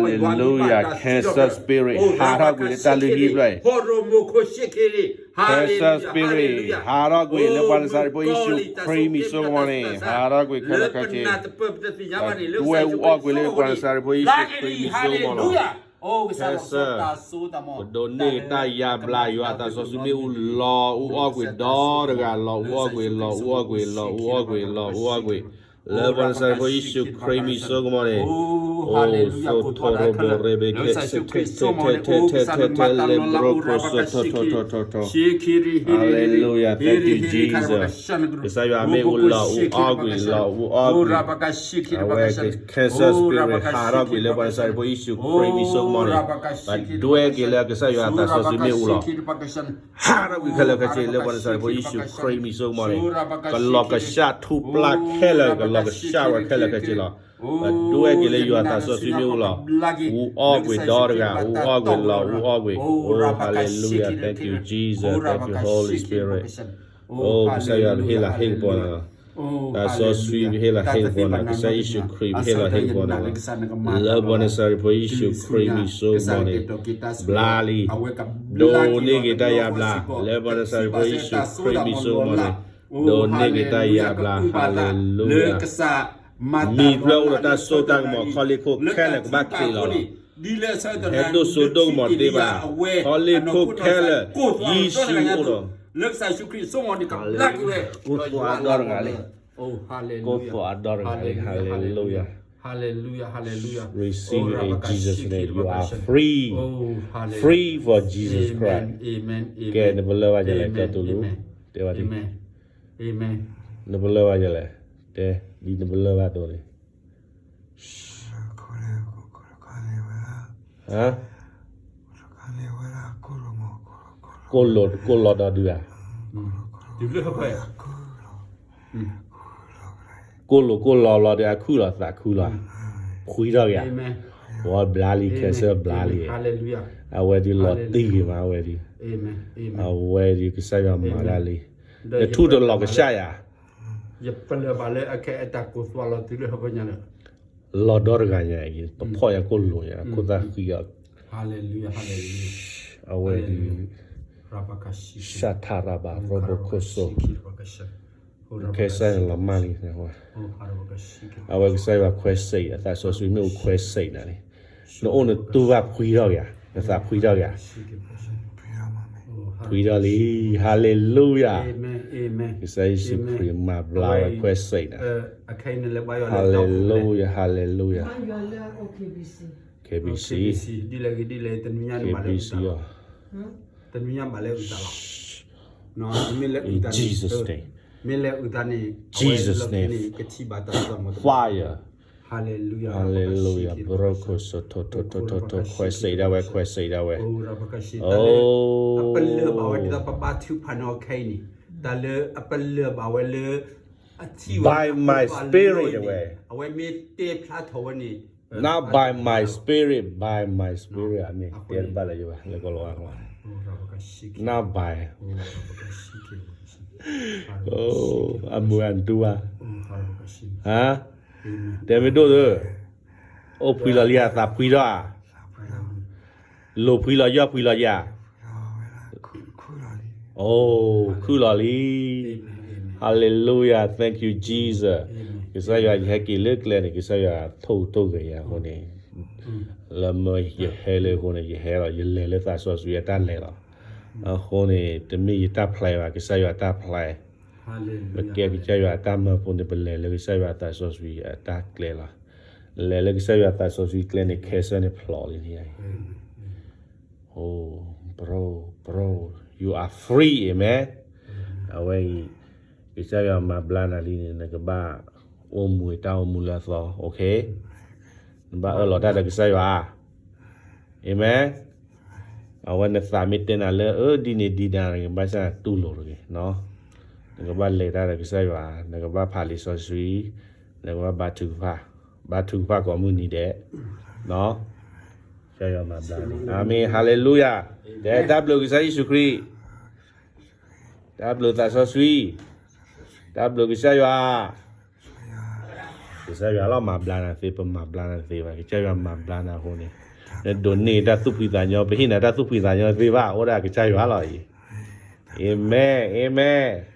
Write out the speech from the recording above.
Hallelujah. Cancer spirit ဟးထီၣ်ကွံာ်လၢတၢ်လုၢ်ဟံၣ်ဖျၢၣ်အံၤ, Cancer spirit ဟးထီၣ်ကွံာ်လၢပှၤနၤစၤရ့းဖိ ယ့ၣ်ၡူးခရံာ်မံၤစိကမီၤန့ၣ် ဟးထီၣ်ကွံာ်ခဲလၢာ်ခဲဆ့, ဒွဲၣ်အူအီၣ်ကွံာ်လၢပှၤနၤစၤရ့းဖိ ယ့ၣ်ၡူးခရံာ်မံၤစိကမီၤန့ၣ် Cancer ပဒိးန့ၢ်က့ၤတၢ်ယါဘျါ ယွၤအသးစီဆှံမ့ၣ်အူလီၤအူအီၣ်ကွံာ်ဒီတဂၤ လီၤအူအီၣ်ကွံာ် လီၤအူအီၣ်ကွံာ် လီၤအူအီၣ်ကွံာ် လီၤအူအီၣ်ကွံာ် လၢပှၤနၤစၤရ့းဖိ ယ့ၣ်ၡူးခရံာ်မံၤစိကမီၤန့ၣ်, အိၣ်စိထိၣ်ရိၣ်ဘိၣ်ရ့ဘ့းခဲ ထဲထဲထဲထဲထဲ လ့ဘြိခိၣ်စိထိထိထိထိထိ Hallelujah, thank you Jesus. ကစၢ်ယွၤမ့ၣ်အူလီၤအူအီၣ်ကွံာ် လီၤအူအီၣ်ကွံာ်, အဝဲ cancer spirit ဟးထီၣ်ကွံာ်လၢပှၤနၤစၤရ့းဖိ ယ့ၣ်ၡူးခရံာ်မံၤစိကမီၤန့ၣ်, ပဒွဲၣ်က့ၤလၢကစၢ်ယွၤအသးစီဆှံမ့ၣ်အူလီၤ ဟးထီၣ်ကွံာ်ခဲလၢာ်ခဲဆ့လၢပှၤနၤစၤရ့းဖိ ယ့ၣ်ၡူးခရံာ်မံၤစိကမီၤန့ၣ်, ကလီၤကစၢ်ထူပျၢ်ခဲလၢာ် ကလီၤကစၢ်ဝဲခဲလၢာ်ခဲဆ့လီၤ. ပဒွဲၣ်က့ၤလၢယွၤအသးစီဆှံမ့ၣ်အူလီၤ, အူအီၣ်ကွံာ်ဒီတဂၤ အူအီၣ်ကွံာ် လီၤအူအီၣ်ကွံာ်, အိၣ် hallelujah, thank you Jesus, thank you Holy Spirit, အိၣ်ကစၢ်ယွၤပဟ့ၣ်လၤဟ့ၣ်ကပီၤနၤလီၤ. သးစီဆှံပဟ့ၣ်လၤဟ့ၣ်ကပီၤနၤ, ကစၢ်ယ့ၣ်ၡူးခရံာ်ပဟ့ၣ်လၤဟ့ၣ်ကပီၤနၤလီၤ. လၢပှၤနၤစၤရ့းဖိ ယ့ၣ်ၡူးခရံာ်မံၤစိကမီၤန့ၣ်, ဘျါလံ, ဒိးန့ၢ်က့ၤတၢ်ယါဘျါ, လၢပှၤနၤစၤရ့းဖိ ယ့ၣ်ၡူးခရံာ်မံၤစိကမီၤန့ၣ်, ဒိးန့ၢ်က့ၤတၢ်ယါဘျါ, hallelujah. မံၤဖျၢၣ်အိၣ်ဒီးတၢ်စိတၢ်ကမီၤ ခီလ့ၣ်ခိၣ်ခဲလၢာ်ကဘၣ်ချံးလီၤလီၤ. ဟဲဒိၣ်စိဒိၣ်ကမီၤတသ့ဘၣ်, ခီလ့ၣ်ခိၣ်ခဲလၢာ် ယ့ၣ်ၡူးအိၣ်ဒီး ကိၢ်သွးဒီတဂၤလံ, ကိၢ်သွးဒီတဂၤလံ, hallelujah, hallelujah, receive it in Jesus' name, you are free, free for Jesus Christ. ကဲ နပလၢၢ်ဘၣ်ယလဲၣ် ကဲတူလူ, တဲဘၣ်ဒ်, နပလၢၢ်ဘၣ်ယလဲၣ်, တဲဒ်နပလၢၢ်ဘၣ်ဒ်န့ၣ် ဟါ, ကိၢ်လီၤ, ကိၢ်လီၤဒီးဒုးဧါ, ကိၢ်လိာ်ကိၢ်လီၤလီၤဒီးအခုၣ်လီၤသးခုလီၤ, ဖှံထီၣ်က့ၤဧါ, ဝဲဘျါလံ cancer ဘျါလံ, အဝဲဒုးလီၤတံၢ်ဂ့ၤမး အဝဲဒုး, အဝဲဒုးကစၢ်ယွၤမၤတၢ်လံ, နထူၣ်တလီၤကစၢ်ယၤ ယပလၢၢ်ဘၣ်လၢအခဲအတၢ်ကိၢ်သွးလီၤတုၤလၢဟီၣ်ခိၣ်ညါလၢ လီၤဒီတဂၤညါအံၤ ပဖီၣ်ညါကိၢ်လိာ်ညါ ခိၣ်သၣ်ဃံအီၤ, အဝဲဒုး ရှထရဘၣ်ရိဘိခိၣ်စိ, ခဲစၢ်န့ၣ်လီၤမၢ်လံ, အဝဲကစၢ်ယွၤခွဲးစဲးအသးစီဆှံမ့ၣ်အူခွဲးစဲးနၤလံ, နအိၣ်နတူၢ်ဘၣ်ဖှံထီၣ်က့ၤဧါ, နသးဖှံထီၣ်က့ၤဧါ ဖှံထီၣ်လံ, hallelujah, ကစၢ်ယ့ၣ်ၡူးခရံာ်မၤဘျါဝဲခွဲးစဲးနၤ, hallelujah, hallelujah, K B C, K B C, in Jesus' name, Jesus' name, fire, hallelujah, ဘြိခိၣ်စိ ထိထိထိထိထိ ခွဲးစဲးဒၣ်ဝဲ ခွဲးစဲးဒၣ်ဝဲ, အိ အပလၢၢ်ဘၣ်ဝဲဒ်သိးပဘါထုကဖၣ်နီၣ်ခဲအံၤန့ၣ်, တၢ်လၢအပလၢၢ်ဘၣ်ဝဲလၢ အထံၣ်ဝဲ by my spirit ဝဲ, အဝဲမ့ၢ်တဲဖျါထီၣ်ဝဲန့ၣ်, not by my spirit, by my spirit အမ့ၢ်တဲတဘၣ်လၢယဘၣ် လၢကီၢ်လီၤဝါ not by, အမုၢ်အဒူၣ်ဘၣ်, ဟါ, တဲမ့ၢ်ဒိၣ်သၢ, အိၣ်ဖှံလီၤလံဧါ သးဖှံထီၣ်ဧါ, လိာ်ဖှံလီၤယီၢ်ဖှံလီၤယၤ, အိ ခုၣ်လီၤလံ, hallelujah, thank you Jesus, ကစၢ်ယွၤ ယဟဲက့ၤလၢကျဲန့ၣ် ကစၢ်ယွၤထိၣ်ဟူးထိၣ်ဂဲၤယၤအဃိန့ၣ်, လၢမၢယဟဲလၢအဃိန့ၣ် ယဟဲလီၤ ယလဲၤလၢသးစီဆှံအတၢ်လဲၤလီၤ, အဃိန့ၣ် တမ့ၢ်ယတၢ်ဖျါဘၣ် ကစၢ်ယွၤအတၢ်ဖျါ, ပကဲကစၢ်ယွၤအတၢ်မၢဖိန့ၣ် ပလဲၤလၢကစၢ်ယွၤအသးစီဆှံအတၢ်ကျဲလီၤ, လဲၤလၢကစၢ်ယွၤအသးစီဆှံကျဲန့ၣ် cancer န့ၣ်ဖျိးလံန့ၣ်, အိ bro, bro, you are free, amen, အဝဲအံၤ ကစၢ်ယွၤမၤဘျါနၤလံန့ၣ် နကဘၣ်အိၣ်မူတၢ်အိၣ်မူလၢအသီ, okay, နဘၣ်အၢၣ်လီၤတၢ်ဒီးကစၢ်ယွၤ, amen, အဝဲနသးမ့ၢ်တဲနၤလၢ အၢ ဒ်န့ၣ်ဒ်နၤ နကဘၣ်စတူၢ်လိာ်တဂ့ၤ, နကဘၣ်လဲၤတၢ်ဒီးကစၢ်ယွၤ, နကဘၣ်ဖးလံာ်စီဆှံ, နကဘၣ်ဘါထုကဖၣ်, ဘါထုကဖၣ်ကိးမုၢ်နံၤဒဲး, ကစၢ်ယွၤမၤဘျါနၤ, အၤမ့ၣ်, hallelujah, တဲတၢ်ဘျုးကစၢ်ယ့ၣ်ၡူးခရံာ်, တၢ်ဘျုးသးစီဆှံ, တၢ်ဘျုးကစၢ်ယွၤ, ကစၢ်ယွၤလီၤမၤဘျါနၤသ့, ပမၤဘျါနၤတသ့ဘၣ်. ကစၢ်ယွၤမၤဘျါနၤအဃိန့ၣ်, နဒိးန့ၢ်တၢ်သူၣ်ဖှံသးညီ, ပဟ့ၣ်နၤတၢ်သူၣ်ဖှံသးညီသ့ဘၣ်, အိၣ်ဒၣ်ကစၢ်ယွၤလီၤအံၤ. Amen, amen.